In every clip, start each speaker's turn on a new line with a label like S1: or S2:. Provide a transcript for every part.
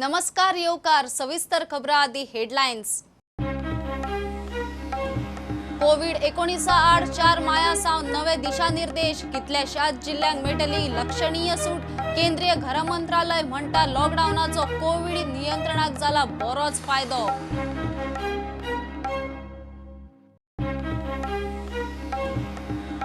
S1: नमस्कार येवकार. सविस्तर खबरां आदी हेडलायन्स. कोविड 19 आड 4 माया सावन नवे दिशानिर्देश. कितल्याशाच जिल्ल्यांक मेळटली लक्षणीय सूट. केंद्रीय घर मंत्रालय म्हणटा लॉकडावनाचो कोविड नियंत्रणाक जाला बरोच फायदो.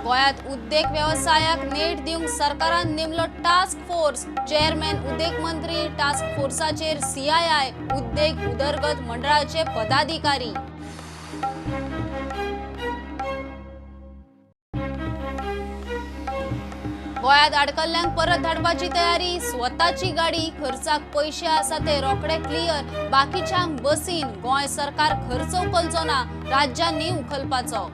S1: गोंयांत उद्देग वेवसायाक नेट दिवंक सरकारान नेमलो टास्क फोर्स. चेअरमॅन उद्देग मंत्री, टास्क फोर्साचेर सीआयआय, उद्देग उदरगत मंडळाचे पदाधिकारी. गोंयांत आडकल्ल्यांक परत धाडपाची तयारी. स्वताची गाडी, खर्चाक पयशे आसा ते रोखडे क्लियर. बाकीच्यांक बसीन. गोंय सरकार खर्च उखलचो ना, राज्यांनी उखलपाचो.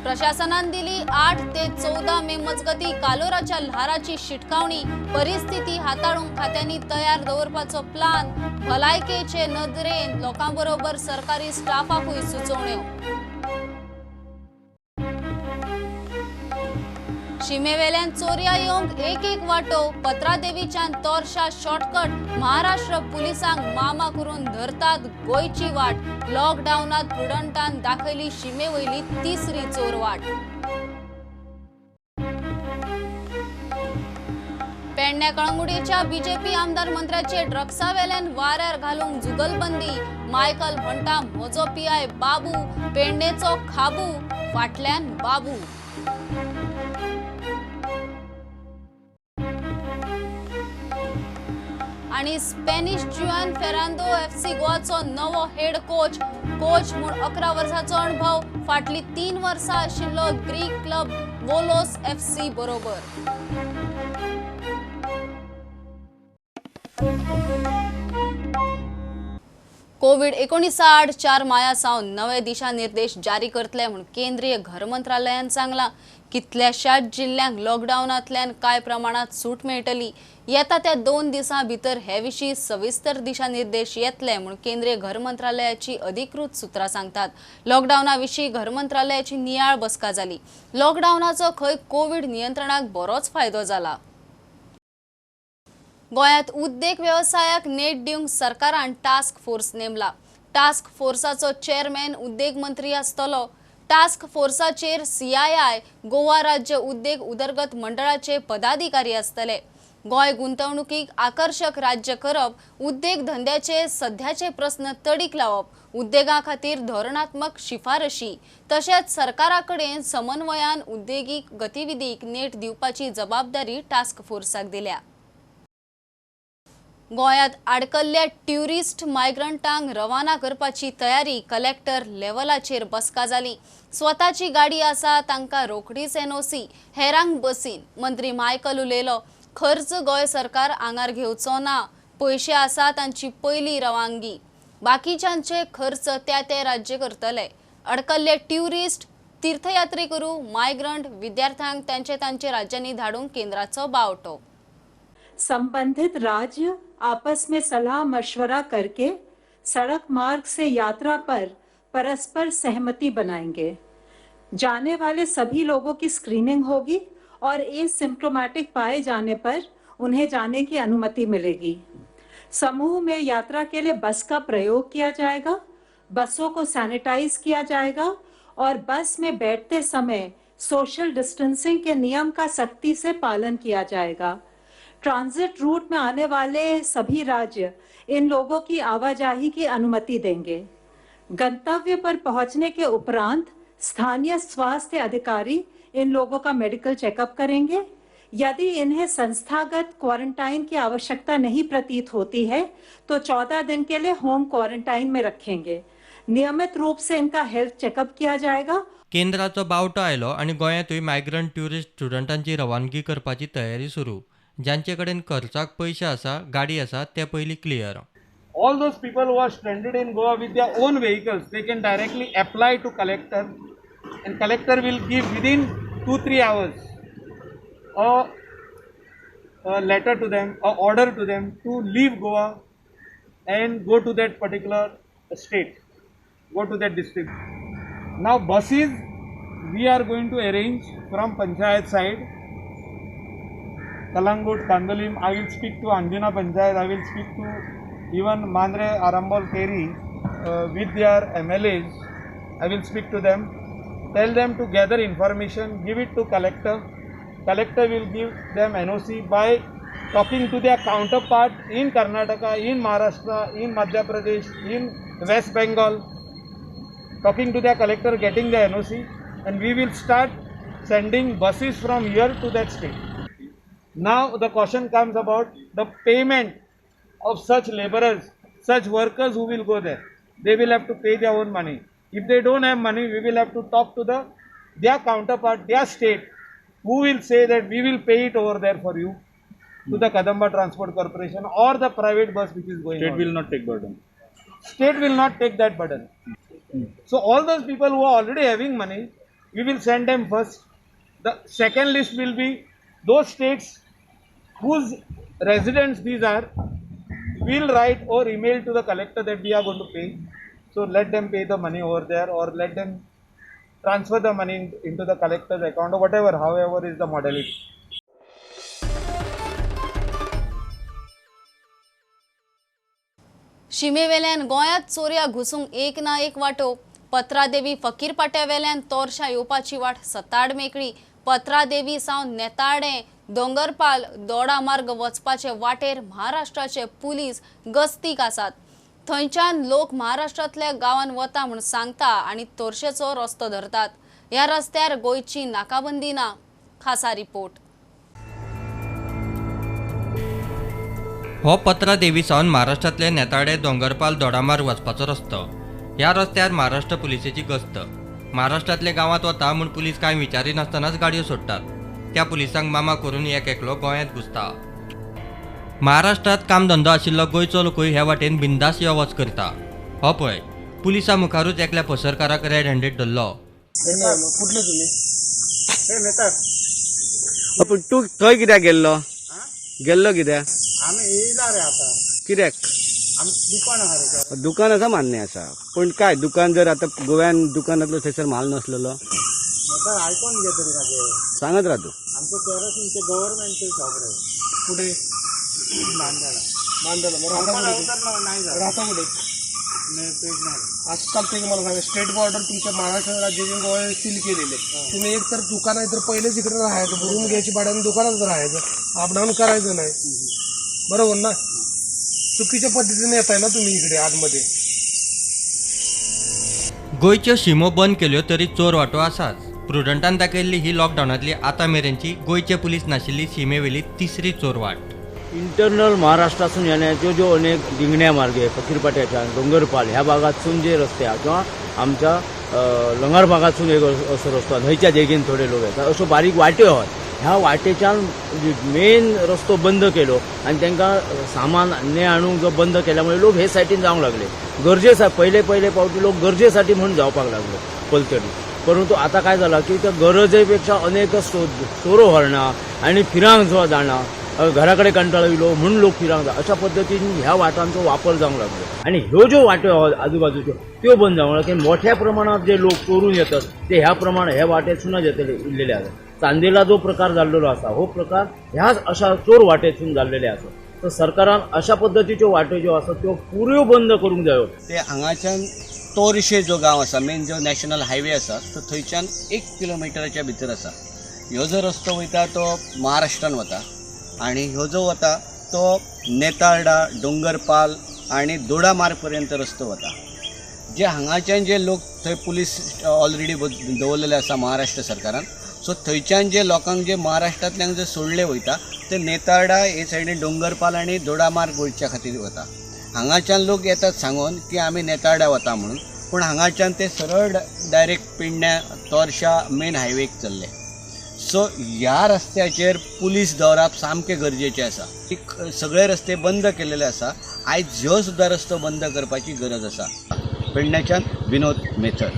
S1: प्रशासनान दिली 8 ते 14 मे मजगती कालोराच्या ल्हाराची शिटकावणी. परिस्थिती हाताळूंक खात्यांनी तयार दवरपाचो प्लान. भलायकेचे नदरेन लोकांबरोबर सरकारी स्टाफाकूय सुचोवण्यो. शिमेवेल्यान चोरया येवंक एक एक वाटो. पत्रादेवीच्यान तोरशा शॉर्टकट. महाराष्ट्र पुलिसांक मामा करून धरतात गोंयची वाट. लॉकडावनात प्रुडंटान दाखयली शिमेवयली तिसरी चोर वाट. पेडण्या कळंगुडेच्या बीजेपी आमदार मंत्र्याचे ड्रग्सावेल्यान वाऱ्यार घालूंक जुगलबंदी. मायकल म्हणटा म्हजो पीआय बाबू, पेडणेचो खाबू, फाटल्यान बाबू. आणि स्पॅनिश जुआन फेरांदो एफसी गोवाचो नवो हेड कोच. कोच म्हूण 11 वर्सांचो अणभव. फाटली 3 वर्सां आशिल्लो ग्रीक क्लब वोलोस एफसी बरोबर. कोविड 19 आड 4 माया सावन नवे दिशानिर्देश जारी करतले म्हूण केंद्रीय घर मंत्रालयान सांगलां. कितल्याशाच जिल्ल्यांक लॉकडावनांतल्यान कांय प्रमाणांत सूट मेळटली. येता त्या 2 दिसां भितर हे विशीं सविस्तर दिशानिर्देश येतले म्हूण केंद्रीय घर मंत्रालयाची अधिकृत सुत्रां सांगतात. लॉकडावना विशीं घर मंत्रालयाची नियाळ बसका जाली. लॉकडावनाचो खंय कोविड नियंत्रणाक बरोच फायदो जाला. गोंयांत उद्देग वेवसायाक नेट दिवंक सरकारान टास्क फोर्स नेमला. टास्क फोर्साचो चेअरमॅन उद्देग मंत्री आसतलो. टास्क फोर्साचेर सीआयआय, गोवा राज्य उद्देग उदरगत मंडळाचे पदाधिकारी आसतले. गोंय गुंतवणुकीक आकर्शक राज्य करप, उद्देग धंद्याचे सध्याचे प्रस्न तडीक लावप, उद्देगां खातीर धोरणात्मक शिफारशी तशेंच सरकारा कडेन समन्वयान उद्देगीक गतिविधीक नेट दिवपाची जबाबदारी टास्क फोर्साक दिल्या. गोंयांत आडकल्ल्या ट्युरिस्ट मायग्रंटांक रवाना करपाची तयारी. कलेक्टर लेवलाचेर बसका जाली. स्वताची गाडी आसा तांकां रोखडीच एनओसी, हेरांक बसीन. मंत्री मायकल उलयलो, खर्च गोंय सरकार आंगार घेवचो ना. पयशे आसा तांची पयली रवानगी, बाकीच्यांचे खर्च त्या ते राज्य करतले. अडकल्ले ट्युरिस्ट, तीर्थयात्री करू, मायग्रंट विद्यार्थ्यांक तांचे तांचे राज्यांनी धाडूंक केंद्राचो बावटो.
S2: संबंधित राज्य आपस में सलाह मशवरा करके सड़क मार्ग से यात्रा पर परस्पर सहमति बनाएंगे. जाने वाले सभी लोगों की स्क्रीनिंग होगी और एसिम्प्टोमेटिक पाए जाने पर उन्हें जाने की अनुमति मिलेगी. समूह में यात्रा के लिए बस का प्रयोग किया जाएगा. बसों को सैनिटाइज किया जाएगा और बस में बैठते समय सोशल डिस्टेंसिंग के नियम का सख्ती से पालन किया जाएगा. ट्रांजिट रूट में आने वाले सभी राज्य इन लोगों की आवाजाही की अनुमति देंगे. गंतव्य पर पहुंचने के उपरांत स्थानीय स्वास्थ्य अधिकारी इन लोगों का मेडिकल चेकअप करेंगे. यदि इन्हें संस्थागत क्वारंटाइन की आवश्यकता नहीं प्रतीत होती है तो 14 दिन के लिए होम क्वारंटाइन में रखेंगे. नियमित रूप से इनका हेल्थ चेकअप किया जाएगा.
S3: केंद्राचो बावटो आयलो आनी गोंयांतूय मायग्रंट ट्युरिस्ट स्टुडंटांची रवानगी करपाची तयारी सुरू. ज्यांचे कडेन खर्चाक पयशे आसा, गाडी आसा, ते पयलीं clear.
S4: All those people who are stranded in Goa with their own vehicles, they can directly apply to collector, and collector will give within 2-3 hours a letter to them, a order to them to leave Goa and go to that particular state, go to that district. Now buses we are going to arrange from panchayat side. Calangute, Candolim. I will speak to Anjuna Panchayat, I will speak to even Mandrem, Arambol, Keri with their MLAs. I will speak to them, tell them to gather information, give it to collector. Collector will give them NOC by talking to their counterpart in Karnataka, in Maharashtra, in Madhya Pradesh, in West Bengal, talking to their collector, getting the NOC, and we will start sending buses from here to that state. Now the caution comes about the payment of such laborers, such workers who will go there. They will have to pay their own money. If they don't have money, we will have to talk to their counterpart, their state, who will say that we will pay it over there for you, to the Kadamba Transport Corporation or the private bus which is going on.
S5: State will not take burden.
S4: State will not take that burden. So all those people who are already having money, we will send them first. The second list will be those states whose residents these are, will write or email to the collector that we are going to pay. So let them pay the money over there, or let them transfer the money into the collector's account or whatever, however is the modality.
S1: शिमेवेल्यान गोंयांत चोरया घुसूंक एक ना एक वाटो. पत्रादेवी फकीरपाट्यावेल्यान तोरशा येवपाची वाट सताड मेकळी. पत्रादेवी सावन नेताडे दोंगरपाल दोडा मार्ग वचपाचे वाटेर महाराष्ट्राचे पुलीस गस्तीक आसात. थंयच्यान लोक महाराष्ट्रांतल्या गांवान वता म्हूण सांगता आनी तोरशेचो रस्तो धरतात. ह्या रस्त्यार गोंयची नाकाबंदी ना. खासा रिपोर्ट.
S3: हो पत्रादेवी सावन महाराष्ट्रांतले नेताडे दोंगरपाल दोडामार्ग वचपाचो रस्तो. ह्या रस्त्यार महाराष्ट्र पुलिसेची गस्त. महाराष्ट्रांतल्या गांवांत वता म्हूण पुलीस कांय विचारिनासतनाच गाडयो सोडटात. त्या पुलिसांक मामा करून एक एकलो गोंयांत घुसता. महाराष्ट्रांत कामधंदो आशिल्लो गोंयचो लोकूय ह्या वाटेन बिंदास यो वच करता. हो पळय पुलिसां मुखारूच एकल्या पसरकाराक रेड हँडेड धरलो.
S6: पूण तूं थंय कित्याक गेल्लो? गेल्लो कित्याक?
S7: आमी येयला रे आतां.
S6: कित्याक?
S7: दुकान आहा रे.
S6: दुकान आसा मान्य आसा, पूण काय दुकान जर आतां गोव्यान दुकानांतलो थंयसर म्हाल नासलेलो
S7: आयकोन घे तरी म्हाजें.
S6: सांगत राव तूं.
S7: आमचें केरोसिनचें गव्हर्मेंटचें शॉप रे.
S8: कुठे?
S7: बांद्याला.
S8: बांद्याला.
S7: नाही
S8: राहता कुठे? आजकाल ते मला सांगा, स्टेट बॉर्डर तुमच्या महाराष्ट्र राज्याचे गोव्याने सील केलेले. तुम्ही एक तर दुकान आहे तर पहिलेच इकडे राहायचं, रूम घ्यायची भाड्याने दुकानात राहायचं, अपडाऊन करायचं नाही, बरोबर ना? चुकीच्या पद्धतीने येत आहे ना तुम्ही इकडे आतमध्ये.
S3: गोंयच्यो शिमो बंद केल्यो तरी चोर वाटो आसाच. प्रुडंटान दाखयल्ली ही लॉकडावनांतली आतां मेरेनची गोंयचे पुलीस नाशिल्ली शिमेवेली तिसरी चोरवाट.
S9: इंटरनल महाराष्ट्रातून येण्याच्यो ज्यो अनेक डिंगण्या मार्गे फकीरपाट्याच्यान दोंगरपाल ह्या भागातसून जे रस्ते आहा किंवा आमच्या लंगर भागातसून एक असो रस्तो आहा, न्हंयच्या देगेन थोडे लोक येतात, अश्यो बारीक वाट्यो आहात. ह्या वाटेच्यान मेन रस्तो बंद केलो आनी तांकां सामान ने हाडूंक जो बंद केल्या मुळे लोक हे सायडीन जावंक लागले. गरजे पयले पयले फावटी लोक गरजेसाठी म्हणून जावपाक लागले पलतडी, परंतु आता काय झालं की त्या गरजेपेक्षा अनेक सोरो व्हरना आनी फिरांक जो जाणा, घराकडे कंटाळो येयलो म्हणून लोक फिरांक जा, अशा पद्दतीन ह्या वाटांचो वापर जावंक लागलो. आनी ह्यो ज्यो वाट्यो आहात आजूबाजूच्यो त्यो बंद जावंक लागल्यो की मोठ्या प्रमाणात जे लोक चोरून येतात ते ह्या प्रमाण ह्या वाटेतसूनच येतले इल्लेले आसात. चांदेला जो प्रकार जाल्लेलो आसा हो प्रकार ह्याच अशा चोर वाटेतसून जाल्लेले आसा. तर सरकारान अशा पद्दतीच्यो वाट्यो ज्यो आसा त्यो पुऱ्यो बंद करूंक जायो.
S6: ते हांगाच्यान तोरशे जो गांव आसा, मेन जो नॅशनल हायवे आसा तो थंयच्यान 1 किलोमिटराच्या भितर आसा. ह्यो जो रस्तो वयता तो महाराष्ट्रान वता आनी ह्यो जो वता तो नेतार्डा, डोंगरपाल आनी दोडा मार्ग पर्यंत रस्तो वता. जे हांगाच्यान जे लोक थंय पुलीस ऑलरेडी दवरलेले आसा महाराष्ट्र सरकारान, सो थंयच्यान जे लोकांक जे महाराष्ट्रांतल्यान जे सोडले वयता ते नेतार्डा हे सायडीन डोंगरपाल आनी दोडा मार्ग वयच्या खातीर वता. हांगाच्यान लोक येतात सांगून की आमी नेतार्डा वता म्हणून, पूण हांगाच्यान ते सरळ डायरेक्ट पेडण्या तोरशा मेन हायवेक चल्ले. सो ह्या रस्त्याचेर पुलीस दवरप सामकें गरजेचें आसा. सगळे रस्ते बंद केलेले आसा, आयज ह्यो सुद्दां रस्तो बंद करपाची गरज आसा. पेडण्याच्यान विनोद मेथर.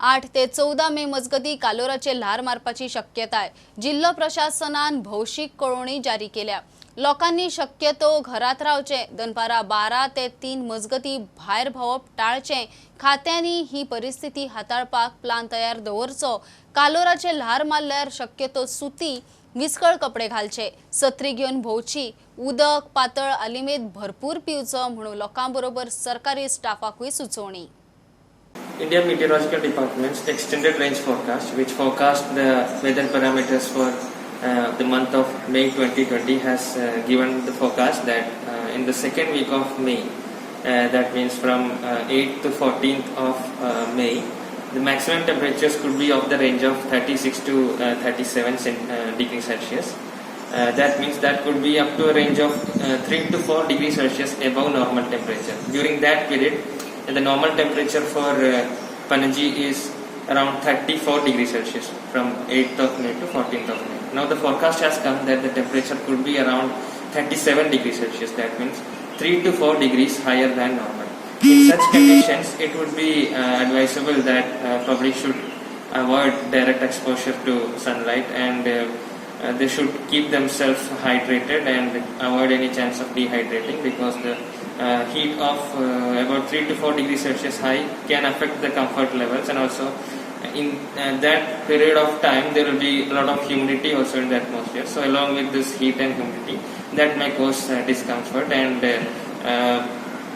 S1: 8 ते 14 मे मजगती कालोराचे ल्हार मारपाची शक्यताय. जिल्हो प्रशासनान भौशीक कळोवणी जारी केल्या. लोकांनी शक्यतो घरात रावचे, दनपारा 12 ते 3 मजगती भायर भोंवप टाळचें. खात्यांनी ही परिस्थिती हाताळपाक प्लान तयार दवरचो. कालोराचे ल्हार मारल्यार शक्यतो सुती विस्कळ कपडे घालचे, सत्री घेवन भोंवची, उदक पातळ आलिमेद भरपूर पिवचो म्हणून लोकां बरोबर सरकारी स्टाफाकूय सुचोवणी.
S5: India Meteorological Department's extended range forecast, which forecast the weather parameters for the month of May 2020, has given the forecast that in the second week of May, that means from 8th to 14th of May, the maximum temperatures could be of the range of 36 to 37 degrees Celsius. That means that could be up to a range of 3 to 4 degrees Celsius above normal temperature. During that period, the normal temperature for Panaji is around 34 degrees Celsius from 8th of May to 14th of May. Now the forecast has come that the temperature could be around 37 degrees Celsius. That means 3 to 4 degrees higher than normal. In such conditions, it would be advisable that public should avoid direct exposure to sunlight and they should keep themselves hydrated and avoid any chance of dehydrating, because the heat of about 3 to 4 degrees Celsius high can affect the comfort levels, and also in that period of time there will be a lot of humidity also in the atmosphere. So along with this heat and humidity, that may cause discomfort, and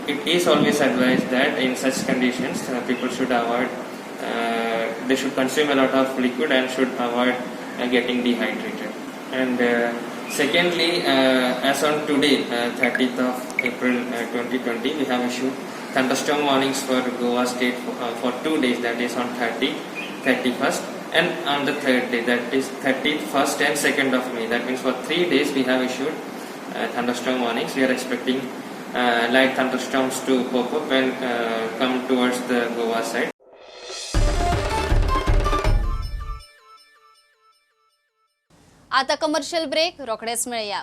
S5: it is always advised that in such conditions people should avoid, they should consume a lot of liquid and should avoid getting dehydrated. And secondly, as on today, 30th of April 2020, we have issued thunderstorm warnings for Goa state for 2 days, that is on 30th, 31st, and on the third day, that is 31st and 2nd of May. That means for 3 days we have issued thunderstorm warnings. We are expecting light thunderstorms to pop up and come towards the Goa side.
S1: आता commercial break, रोखडेच मेळया.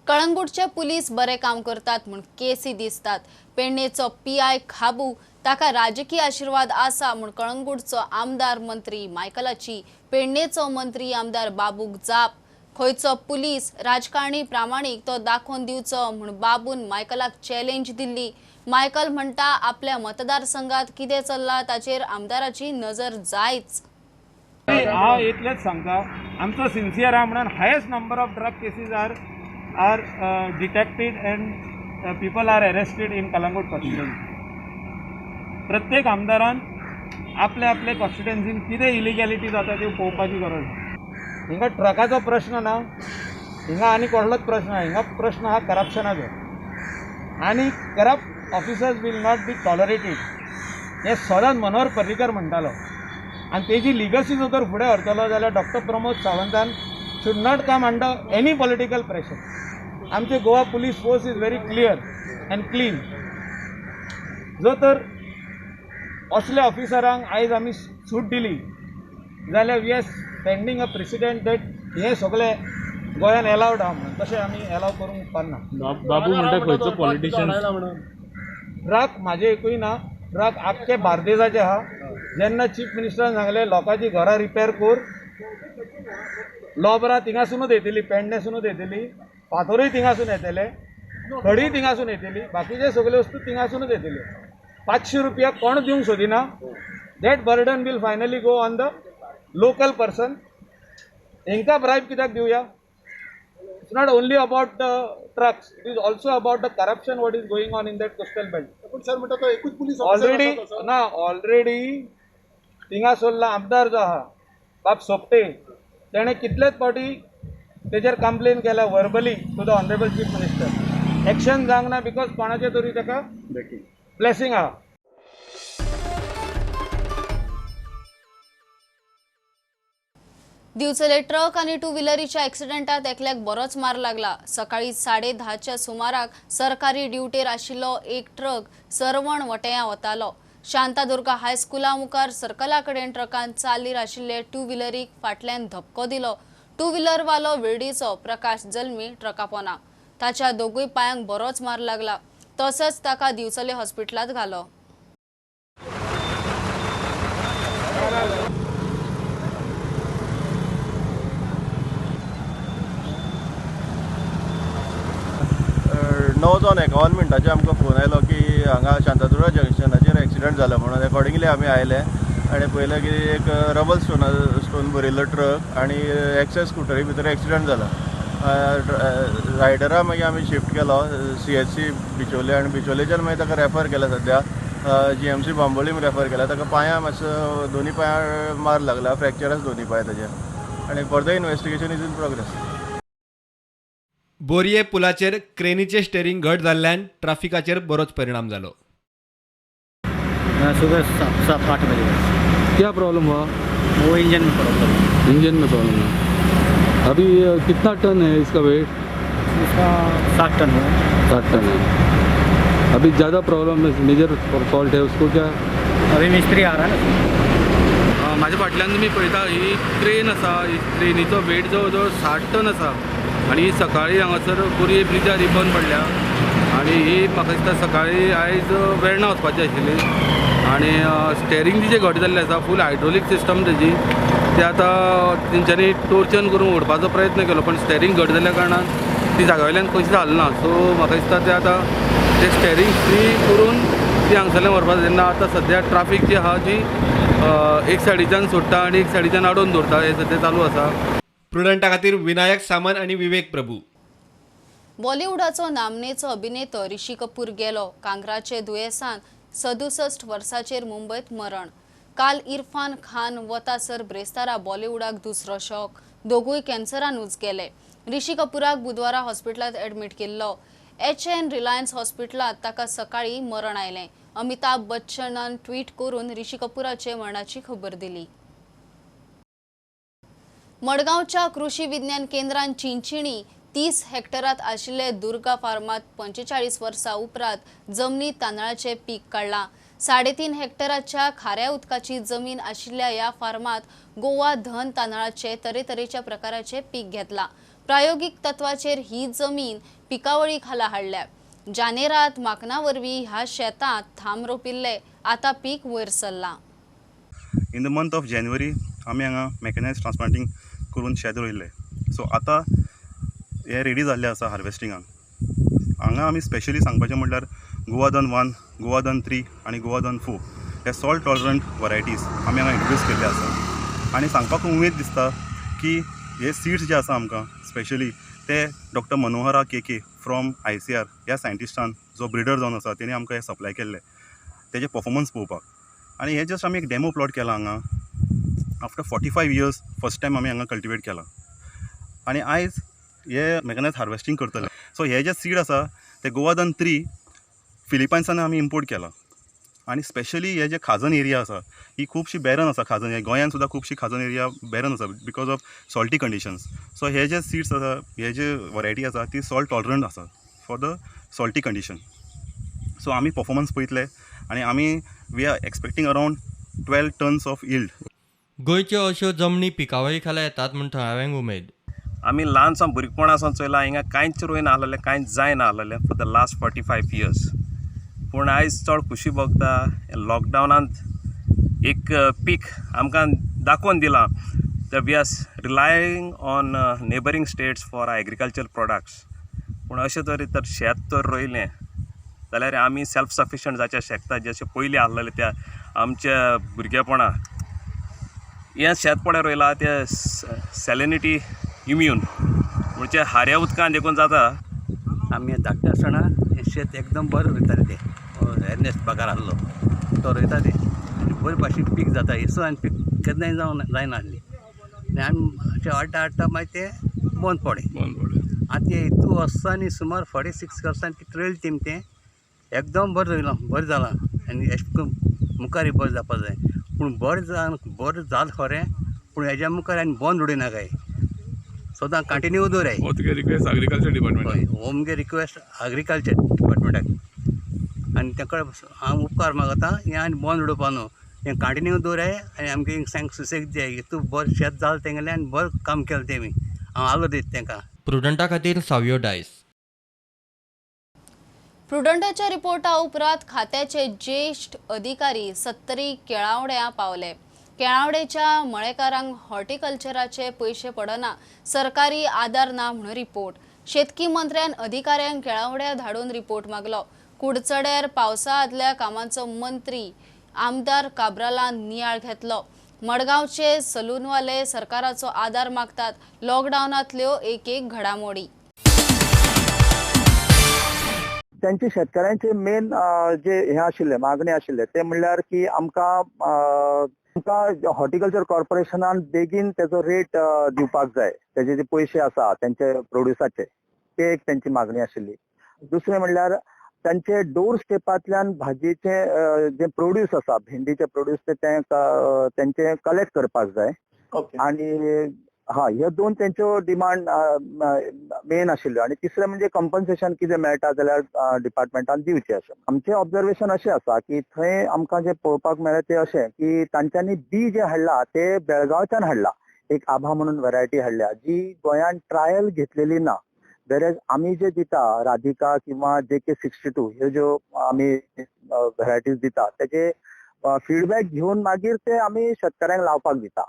S1: कळंगूटचे police बरे काम करतात म्हूण केसी दिसतात. पेडणेचो PI खाबू ताका राजकीय आशिर्वाद आसा म्हूण कळंगूटचो आमदार मंत्री मायकलाची पेडणेचो मंत्री आमदार बाबूक जाप. खंयचो पुलीस राजकारणी प्रामाणीक तो दाखोवन दिवचो म्हूण बाबून मायकलाक चॅलेंज दिल्ली. मायकल म्हणटा आपल्या मतदारसंघात कितें चल्लां ताचेर आमदाराची नजर जायच.
S4: हांव इतलेंच सांगता, आमचो सिन्सियर आहा म्हणून highest number of drug cases are detected and people are arrested in Calangute constituency. प्रत्येक आमदारान आपले आपले कॉन्स्टिट्युएन्सीन कितें इलिगॅलिटी जाता त्यो पळोवपाची गरज आसा. हिंगा ट्रकाचो प्रश्न ना, हिंगा आनी कसलोच प्रश्न ना, हिंगा प्रश्न आहा करप्शनाचो, आनी corrupt officers will not be tolerated हें सदांच मनोहर पर्रीकर म्हणटालो. आनी तेजी लिगसी जो तर फुडें व्हरतलो जाल्यार डॉक्टर प्रमोद सावंतान should not come under any political pressure. आमचे Goa police force is very clear and clean. जो तर असल्या ऑफिसरांक आयज आमी सूट दिली जाल्यार we are sending a precedent that हें सगळें गोंयान एलावड आहा म्हणून, तशें आमी एलाव करूंक उपकारना.
S10: बाबू म्हणटा खंयचो पॉलिटिशियन
S4: ट्रक म्हाजे एकूय ना, ट्रक आख्खे बार्देजाचे आहा. जेन्ना चीफ मिनिस्टरान सांगलें लोकांची घरां रिपेर कर, लोबरां थिंगासुनूच येतली, पेडणेसुनूच येतली, फातरूय थिंगासून येतले, खडीय थिंगासून येतली, बाकीचे सगळे वस्तू थिंगासुनूच येतल्यो. 500 रुपया कोण दिवंक सोदिना. That burden will finally go on the local person. हेंकां ब्रायब कित्याक दिवया? It's not only about the trucks, it is also about the corruption what is going on in that coastal belt.
S7: पूण सर म्हणटा तो एकूच police
S4: already ना, already थिंगा सोडला आमदार जो आहा बाब सोपटे, तेणें कितलेच फावटी तेजेर कंप्लेन केल्या verbally to the honourable chief minister. Action जावंक ना because कोणाचें तरी ताका ब्लेसिंग आहा.
S1: दिवचले ट्रक आनी टू व्हिलरीच्या एक्सिडेंटात एकल्याक बरोच मार लागला. सकाळी 10:30च्या सुमाराक सरकारी ड्युटेर आशिल्लो एक ट्रक सरवण वटेयां वतालो. शांतादुर्गा हायस्कुला मुखार सर्कला कडेन ट्रकान चालीर आशिल्ले टू व्हिलरीक फाटल्यान धपको दिलो. टू व्हिलरवालो विर्डीचो प्रकाश जल्मी ट्रका पोना ताच्या दोगूय पायांक बरोच मार लागला. तसोच ताका दिवचले हॉस्पिटलांत घालो.
S11: 9 जावन 51 मिनटाचेर आमकां फोन आयलो की हांगा शांतादुर्गा जंक्शनाचेर एक्सिडंट जाला म्हणून. एकॉर्डिंगली आमी आयले आनी पळयलें की एक रबल स्टोन भरिल्लो ट्रक आनी एक्सेस स्कुटरी भितर एक्सिडंट जाला. रायडरा मागीर आमी शिफ्ट केलो CHC बिचोले आनी बिचोलेच्यान मागीर ताका रेफर केला. सद्या GMC Bambolim refer केला. ताका पांया मातसो दोनी पांयार मार लागला, फ्रॅक्चर आसा दोनी पांय ताजे आनी further investigation is in progress.
S12: बोरये पुलाचेर क्रेनीचें स्टेरींग घट जाल्ल्यान ट्राफिकाचेर बरोच परिणाम जालो.
S13: सुबह 7:15 बजे.
S10: क्या प्रॉब्लम हुआ?
S13: वो इंजन में प्रॉब्लम.
S10: इंजन में प्रॉब्लम है. अभी कितना टन है इसका वेट?
S13: इसका 7 टन है.
S10: 7 टन है. अभी ज़्यादा प्रॉब्लम है, मेजर फॉल्ट है उसको क्या?
S13: अभी मिस्त्री आ रहा है ना.
S14: म्हाज्या फाटल्यान तुमी पळयता ही क्रेन आसा. ही क्रेनीचो वेट जवळ जवळ 60 टन आसा आनी ही सकाळी हांगासर बोरये ब्रिजार ही बंद पडल्या आनी ही म्हाका दिसता सकाळी आयज वेर्णा वचपाची आशिल्ली आनी स्टेरींग तिजें घट जाल्लें आसा. फूल हायड्रोलीक सिस्टम तेजी. ते आतां तेंच्यांनी टोर्चन करून ओडपाचो प्रयत्न केलो पण स्टेरींग घट जाल्ल्या कारणान ती जाग्या वयल्यान कशी हालना. सो म्हाका दिसता ते आतां ते स्टेरींग फ्री करून ती हांगसरल्यान व्हरपाक. जेन्ना आतां सद्या ट्राफीक जी आहा जी एक सायडीच्यान सोडटा आनी एक सायडीच्यान आडोवन दवरता हें सद्या चालू आसा.
S12: प्रुडंटा खातीर विनायक सामंत आनी विवेक प्रभू.
S1: बॉलिवूडाचो नामनेचो अभिनेतो ऋषी कपूर गेलो. कांक्राचे दुयेंसान 67 वर्साचेर मुंबयत मरण. काल इरफान खान वतासर ब्रेस्तारा बॉलिवूडाक दुसरो शॉक. दोगूय कॅन्सरानूच गेले. ऋषी कपूराक बुधवारा हॉस्पिटलांत एडमीट केल्लो. HN Reliance हॉस्पिटलांत ताका सकाळी मरण आयलें. अमिताभ बच्चनान ट्वीट करून ऋषी कपूराचे मरणाची खबर दिली. मडगांवच्या कृषी विज्ञान केंद्रान चिंचिणी 30 हेक्टरात आशिल्ले दुर्गा फार्मात 45 वर्सां उपरांत जमनी तांदळाचें पीक काडलां. 3.5 हेक्टराच्या खाऱ्या उदकाची जमीन आशिल्ल्या ह्या फार्मात गोवा धन तांदळाचे तरेतरेच्या प्रकाराचे पीक घेतलां. प्रायोगिक तत्वाचेर ही जमीन पिकावळी खाला हाडल्या. जानेरात माकना वरवीं ह्या शेतांत थांब रोपिल्ले. आतां पीक वयर सरलां.
S15: In the month of January आमी हांगा मॅकनायज ट्रान्सप्लांटींग करून शेत रोयिल्लें. सो आतां हें रेडी जाल्लें आसा हार्वेस्टिंगाक. हांगा आमी स्पेशली सांगपाचें म्हणल्यार गोवा धन 1, गोवा धन 3 आनी गोवा धन 4 हे सॉल्ट टॉलरंट वरायटीज आमी हांगा इंट्रोड्यूस केल्ले आसा. आनी सांगपाक उमेद दिसता की हे सीड्स जे आसा आमकां स्पेशली ते doctor Manohara KK from ICR ह्या सायंटिस्टान जो ब्रिडर जावन आसा तेणी आमकां हे सप्लाय केल्ले तेजे परफॉर्मन्स पळोवपाक. आनी हे जस्ट आमी एक डेमो प्लॉट केला हांगा. आफ्टर 45 इयर्स फर्स्ट टायम आमी हांगा कल्टिवेट केला आनी आयज हे मॅकनायज हार्वेस्टींग करतले. सो हे जे सीड आसा ते गोवा धन 3 फिलिपायन्सान आमी इम्पोर्ट केला आनी स्पेशली हे जे खाजन एरिया आसा ही खुबशी बॅरन आसा. खाजन हे गोंयान सुद्दां खुबशी खाजन एरिया बॅरन आसा because of salty conditions. So हे जे सीड्स आसा, हे जे वरायटी आसा ती सॉल्ट टॉलरंट आसा for the salty condition. So आमी परफॉर्मन्स पळयतले आनी आमी we are expecting around 12 tons of yield.
S3: गोंयच्यो अश्यो जमनी पिकावळी खाला येतात म्हूण थळाव्यांक उमेद.
S16: आमी ल्हान सावन भुरगेपणा सावन चोयलां हिंगा कांयच रोयना आसलेलें, कांयच जायना आसलेलें फॉर the last 45 years. पूण आयज चड खुशी भोगता लॉकडावनांत एक पीक आमकां दाखोवन दिलां that we are relying on neighbouring states for agriculture products. पूण अशें तरेन तर शेत तर रोयलें जाल्यार आमी सेल्फ सफिशंट जावचें शकता जशें पयलीं आसलेलें त्या आमच्या भुरगेपणा. हें शेत पळय रोयलां तें सॅलिनिटी इम्यून म्हणजे हाऱ्या उदकान देखून जाता.
S17: आमी धाकटे आसतना हें शेत एकदम बरें रोयताले. ते एर्नेस्ट बागार आसलो तो रोयताले आनी बरे भाशेन पीक जाता. हेसो आनी पीक केन्नाय जावं जायना आसली आनी आमी अशें हाडटा हाडटा मागीर तें बंद पडलें. आतां ते हितू वर्सांनी सुमार 46 वर्सांनी कितें रोयलें तेमी तें एकदम बरें रोयलां, बरें जालां आनी अशें करून मुखार बरें जावपा जाय. पूण बरें बरें जालें खरें, पूण हेज्या मुखार आनी बंद उडयनाकाय, सदां कंटिन्यू दवराय.
S10: हो तुगे रिक्वेस्ट एग्रीकल्चर डिपार्टमेंटाक?
S17: हो मुगे रिक्वेस्ट एग्रीकल्चर डिपार्टमेंटाक आनी तेका हांव उपकार मागता हें आनी बंद उडोवपा न्हू, हें कंटिन्यू दवराय आनी आमगे सांग सुसेग दियाय. तूं बरें शेत जालें तेंगेलें आनी बरें काम केलें तेमी, हांव आलो दिता तेंकां.
S3: प्रुडंटा खातीर सावियो डायस.
S1: प्रुडंटाच्या रिपोर्टा उपरांत खात्याचे ज्येष्ठ अधिकारी 70 केळावड्या पावले. केळावडेच्या मळेकारांक हॉर्टिकल्चराचे पयशे पडना, सरकारी आदार ना म्हणून रिपोर्ट. शेतकी मंत्र्यान अधिकाऱ्यांक केळावड्या धाडून रिपोर्ट मागलो. कुडचड्यार पावसा आदल्या कामांचो मंत्री आमदार काब्रालान नियाळ घेतलो. मडगांवचे सलूनवाले सरकाराचो आदार मागतात. लॉकडावनांतल्यो एक एक घडामोडी.
S18: त्यांचे शेतकऱ्यांचे मेन जे हे आशिल्ले मागणी आशिल्ले ते म्हणल्यार की आमकां आमकां हॉर्टिकल्चर कॉर्पोरेशनान बेगीन तेजो रेट दिवपाक जाय, तेजे जे पयशे आसा तेंचे प्रोड्युसाचे, ते एक तेंची मागणी आशिल्ली. दुसरें म्हणल्यार तांचे डोर स्टेपांतल्यान भाजयेचे जे प्रोड्यूस आसा, भेंडीचे प्रोड्यूस, ते तेंचे कलेक्ट करपाक जाय. आनी हा ह्यो दोन तेंच्यो डिमांड मेन आशिल्ल्यो. आनी तिसरें म्हणजे कंपन्सेशन कितें मेळटा जाल्यार डिपार्टमेंटान दिवचें अशें. आमचें ऑब्जर्वेशन अशें आसा की थंय आमकां जें पळोवपाक मेळ्ळें तें अशें की तांच्यांनी बी जें हाडलां तें बेळगांवच्यान हाडलां, एक आभा म्हणून व्हरायटी हाडल्या जी गोंयांत ट्रायल घेतलेली ना. वेरेज आमी जे दिता राधिका किंवा JK 62 ह्यो ज्यो आमी व्हरायटीज दिता तेजे फिडबॅक घेवन मागीर ते आमी शेतकऱ्यांक लावपाक दिता.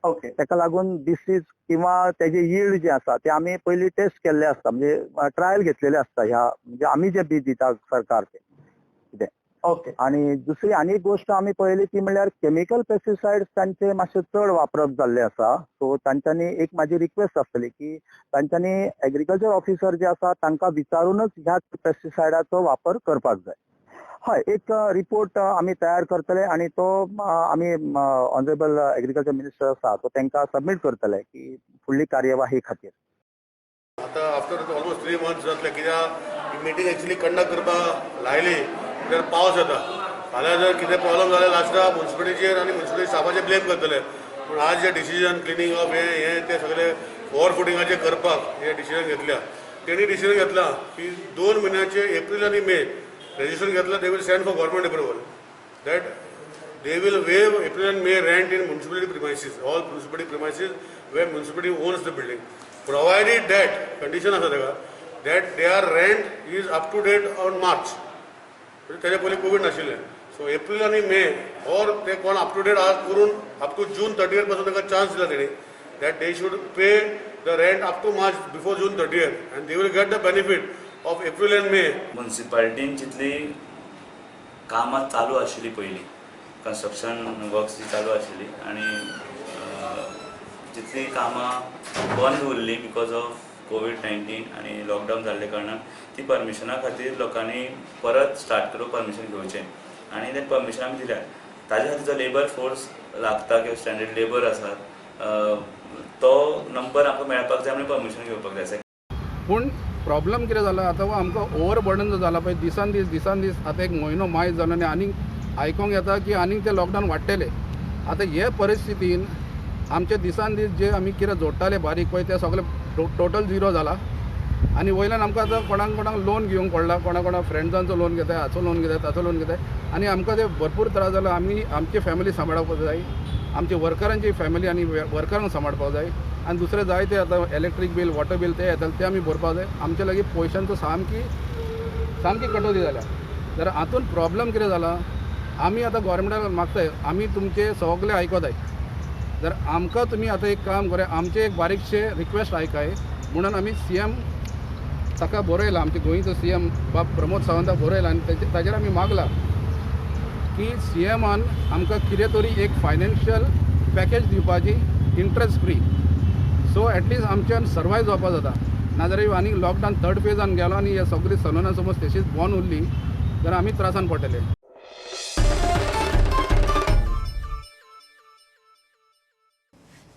S18: ओके, ताका लागून डिसीज किंवा तेजे यील्ड जे आसा ते आमी पयलीं टेस्ट केल्ले आसता, म्हणजे ट्रायल घेतलेले आसता ह्या म्हणजे आमी जे बी दिता सरकार ते कितें. ओके, आनी दुसरी आनी एक गोश्ट आमी पळयली ती म्हणल्यार केमिकल पेस्टिसायड्स तांचे मातशे चड वापरप जाल्ले आसा. सो तांच्यांनी एक म्हाजी रिक्वेस्ट आसतली की तांच्यांनी एग्रीकल्चर ऑफिसर जे आसा तांकां विचारूनच ह्या पेस्टिसायडाचो वापर करपाक जाय. हय, एक रिपोर्ट आमी तयार करतले आनी तो आमी ऑनरेबल एग्रीकल्चर मिनिस्टर आसा तो तांकां सबमीट करतले की फुडली कार्यवाही खातीर.
S19: आतां आफ्टर ऑलमोस्ट 3 मंथ्स जातले कित्याक मिटींग एक्चुअली कंडक्ट करपाक लायली जाल्यार पावस येता, फाल्यां जर कितें प्रॉब्लम जाल्यार लास्टाक मुन्सिपालिटीचेर आनी मुन्सिपालिटी स्टाफाचेर ब्लेम करतले. पूण आज जे डिसिजन क्लिनींग ऑफ हें हें तें सगळें ओवर फुटिंगाचेर करपाक हें डिसिजन घेतल्या, तेणी डिसिजन घेतलां की 2 म्हयन्याचे एप्रील आनी मे रेजिस्ट्रेशन घेतला, they will send for government approval that they will waive April and May rent in municipality premises, all municipality premises where municipality owns the building, provided that condition आसा ताका that their rent is up to date on March. तेजे पयलीं Covid नाशिल्लें. So April आनी may or ते कोण up two date आज करून अप टू जून 30 पासून ताका चान्स दिला तेणी that they should pay the rent up to March before June 30 and they will get the benefit of April and May.
S20: मुन्सिपालिटीन जितली कामां चालू आशिल्ली पयलीं, कन्स्ट्रक्शन वर्क्स जी चालू आशिल्ली आनी जितली कामां बंद उरली because of COVID-19 आनी लॉकडावन जाल्ले कारणान ती परमिशना खातीर लोकांनी परत स्टार्ट करून परमिशन घेवचें आनी तें परमिशन आमी दिल्या. ताजे खातीर जो लेबर फोर्स लागता किंवा स्टँडर्ड लेबर आसा तो नंबर आमकां मेळपाक जाय म्हणून परमिशन घेवपाक जाय.
S14: पूण प्रॉब्लम कितें जाला आतां आमकां ओवर बर्डन जो जाला पळय दिसान दीस दिसान दीस, आतां एक म्हयनो मायज जालो आनी आनीक आयकोंक येता की आनीक ते लॉकडावन वाडटले. आतां हे परिस्थितीन आमचे दिसान दीस जे आमी कितें जोडटाले बारीक पळय ते सगळे टोटल झिरो जाला आनी वयल्यान आमकां आतां कोणाक कोणाक लोन घेवंक पडला, कोणा कोणा फ्रेंड्सांचो लोन घेताय, हाचो लोन घेताय, ताचो लोन घेताय आनी आमकां ते भरपूर त्रास जाला. आमी आमची फॅमिली सांबाळपाक जाय, आमची वर्करांची फॅमिली आनी वर्करांक सांबाळपाक जाय आनी दुसरें जाय ते आतां इलेक्ट्रीक बील, वॉटर बील ते येताले ते आमी भरपाक जाय. आमचे लागीं पयशांचो सामकी सामकी कटोती जाल्या. जाल्यार हातून प्रॉब्लम कितें जाला, आमी आतां गोवोरमेंटाक मागताय, आमी तुमचे सगळे आयकताय, जर आमकां तुमी आतां एक काम करूया, आमचें एक बारीकशें रिक्वेस्ट आयकाय म्हणून आमी CM ताका बरयलां, आमच्या गोंयचो CM बाब प्रमोद सावंताक बरयलां आनी ताजेर आमी मागलां की CMान आमकां कितें तरी एक फायनान्शियल पॅकेज दिवपाची, इंट्रस्ट फ्री, सो एटलिस्ट आमच्यान सर्वायव जावपा जाता. नाजाल्यार आनी लॉकडावन थर्ड फेजान गेलो आनी हे सगळीं सलूनां समज तशीच बंद उरली जाल्यार आमी त्रासान पडटले.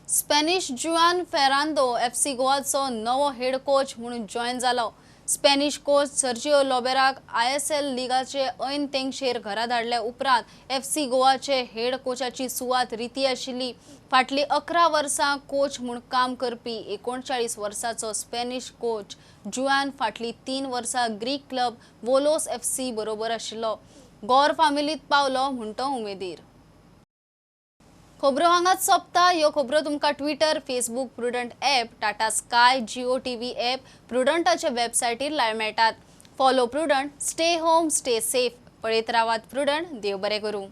S1: स्पॅनिश जुआन फेरांदो FC गोवाचो नवो हेड कोच म्हणून जॉयन जालो. स्पॅनिश कोच सर्जिओ लोबेराक ISL लिगाचे ऐन तेंगशेर घरा धाडल्या उपरांत FC गोवाचे हेड कोचाची सुवात रिती आशिल्ली. फाटली 11 वर्सां कोच म्हूण काम करपी 39 वर्सांचो स्पॅनिश कोच जुआन फाटली 3 वर्सां ग्रीक क्लब वोलोस FC बरोबर आशिल्लो. गौर फामिलीत पावलो म्हूण तो उमेदीर. खबरो हांगाच सोंपता. ह्यो खबरो तुमकां Twitter, Facebook, Prudent app, Tata Sky, Jio TV app, प्रुडंटाच्या वेबसायटीर live मेळटात. Follow Prudent, stay home, stay safe. पळयत रावात प्रुडंट. देव बरें करूं.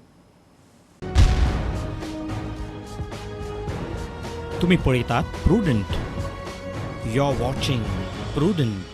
S21: तुम्ही पळयतात Prudent. You are watching prudent.